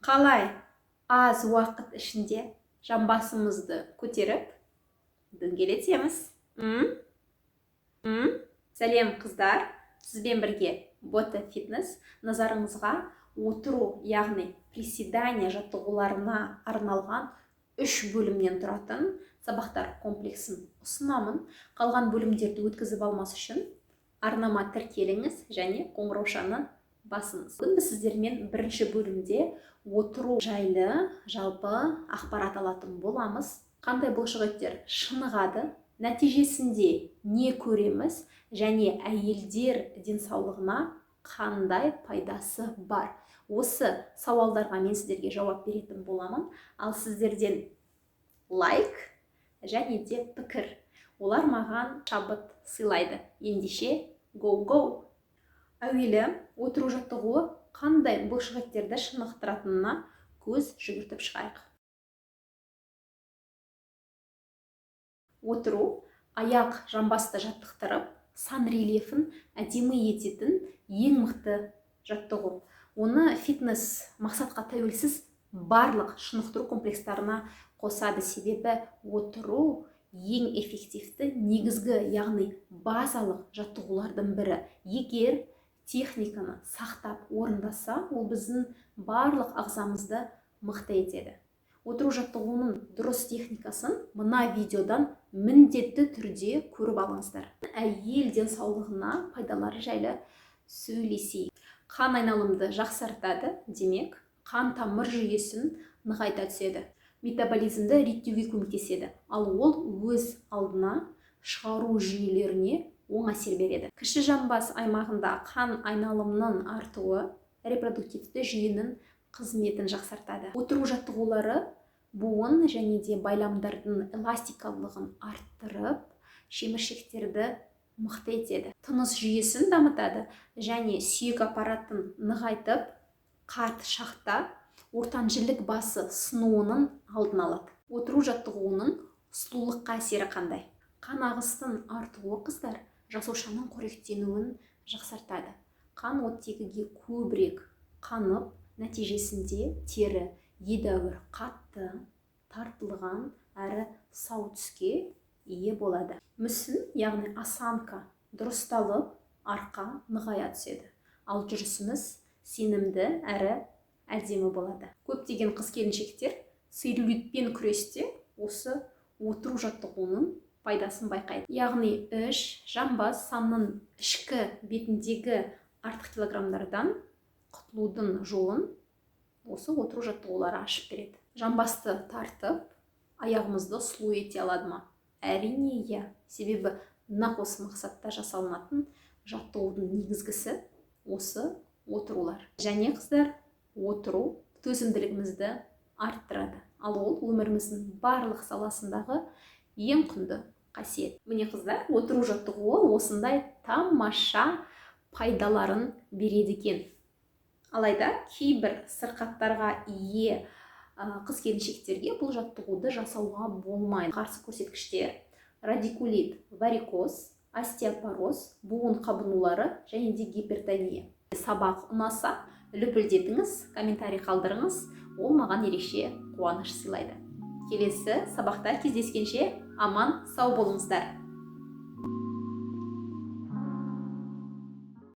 Қалай аз уақыт ішінде жамбасымызды көтеріп дөңгелетеміз? Сәлем, қыздар! Сізбен бірге Бота Фитнес. Назарыңызға отыру, яғни приседание жаттығуларына арналған 3 бөлімнен тұратын сабақтар комплексін ұсынамын. Қалған бөлімдерді өткізіп алмас үшін арнама тіркеліңіз және қоңыраушаны басыңыз. Бүгін біз сіздермен бірінші бөлімде отыру жайлы жалпы ақпарат алатын боламыз. Қандай бұлшықеттер шынығады, нәтижесінде не көреміз және әйелдер денсаулығына қандай пайдасы бар? Осы сауалдарға мен сіздерге жауап беретін боламын. Ал сіздерден лайк және де пікір. Олар маған шабыт сыйлайды. Ендеше, go-go! Әуелі отыру жаттығуы қандай бұлшықеттерді шынықтыратынына көз жүгіртіп шығайық. Отыру аяқ жамбасты жаттықтырып, сан рельефін әдемі ететін ең мықты жаттығу. Оны фитнес мақсатқа тәуелсіз барлық шынықтыру комплекстарына қосады, себебі отыру ең эффективті негізгі, яғни базалық жаттығулардың бірі. Егер техниканы сақтап орындаса, ол біздің барлық ағзамызды мықты етеді. Отыру жаттығуының дұрыс техникасын мына видеодан міндетті түрде көріп алыңыздар. Әйел денсаулығына пайдалары жайлы сөйлесейік. Қан айналымды жақсартады, демек, қан тамыр жүйесін нығайта түседі. Метаболизмді реттеуге көмектеседі, ал ол өз алдына шығару жүйелеріне оң әсер береді. Кіші жамбас аймағында қан айналымының артуы репродуктивті жүйенің қызметін жақсартады. Отыру жаттығулары буын және де байламдардың эластикалылығын арттырып, шеміршектерді мықты етеді. Тыныс жүйесін дамытады және сүйек аппаратын нығайтып, қарт шақта ортанжілік басы сынуының алдын алады. Отыру жаттығуының сұлулыққа әсері қандай? Қан ағысының артуы, қыздар, жасушаның қоректенуін жақсартады. Қан оттегіге көбірек қанып, нәтижесінде тері едәуір қатты, тартылған әрі сау түске ие болады. Мүсін, яғни осанка дұрысталып, арқа нығая түседі. Ал жүрісіміз сенімді әрі әдемі болады. Көптеген қыз келіншектер целлюлитпен күресте осы отыру жаттығуының пайдасын байқайды. Яғни іш, жамбас, санның ішкі бетіндегі артық килограммдардан құтылудың жолын осы отыру жаттығулары ашып береді. Жамбасты тартып, аяғымызды сұлу ете алады ма? Әрине, иә. Себебі нақ осы мақсатта жасалынатын жаттығудың негізгісі осы отырулар. Және қыздар, отыру төзімділігімізді арттырады. Ал ол өміріміздің барлық саласындағы ең құнды қасиет. Міне қыздар, отыру жаттығуы осындай тамаша пайдаларын береді екен. Алайда кейбір сырқаттарға ие қыз келіншектерге бұл жаттығуды жасауға болмайды. Қарсы көрсеткіштер: радикулит, варикоз, остеопороз, буын қабынулары және де гипертония. Сабақ ұнаса, лүпілдетіңіз, комментарий қалдырыңыз, ол маған ерекше қуаныш сыйлайды. Келесі сабақта кездескенше аман сау болыңыздар.